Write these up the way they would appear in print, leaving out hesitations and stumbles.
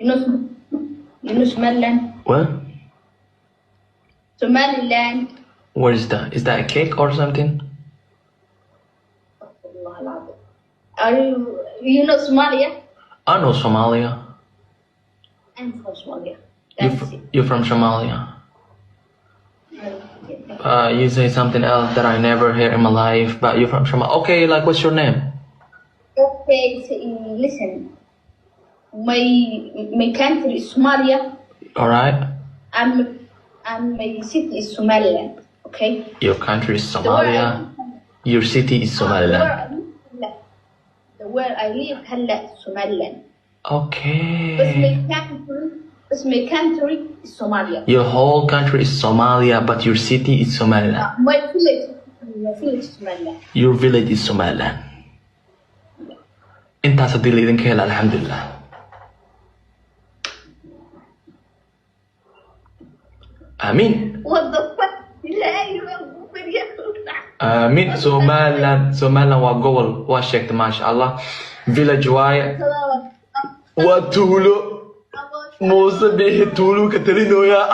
You know Somaliland? What? Somaliland. What is that? Is that a cake or something? Allah العظيم. Are you know Somalia? I know Somalia. I'm from Somalia. You That's it. You're from Somalia. You say something else that I never hear in my life, but you're from Somalia. Okay, like what's your name? Okay, so, listen. My country is Somalia, All right. and my city is Somaliland. Okay. Your country is The where I Somalia. Your city is The Somaliland. where I live, the where I live هلا Somaliland. بس Okay. my country is Somalia. Your whole country is Somalia, but your city is Somaliland. My village is Somaliland. Your village is Somaliland. Intaas haddii laydinka hela, alxamdulilah. Aamin. What the fuck? Ilaahay baan ku baryaa. Aamin. Somaliland, Somaliland waa gobol, waa sheegtay, maasha Allah. Village waaye, waa tuulo. Muuse Biixi tuuluu ka talinooyaa.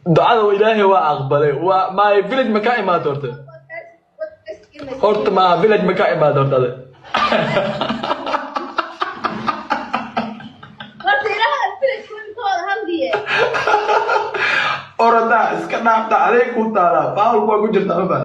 Ducada Ilaahay waa aqbalay. Waa my village ma ka imaado horta? Horta ma village ma ka imaado horta ade? Orodaa iska dhaafta, adeeg ku taalaa, baawlku waa ku jirtaa, ma fahamtay?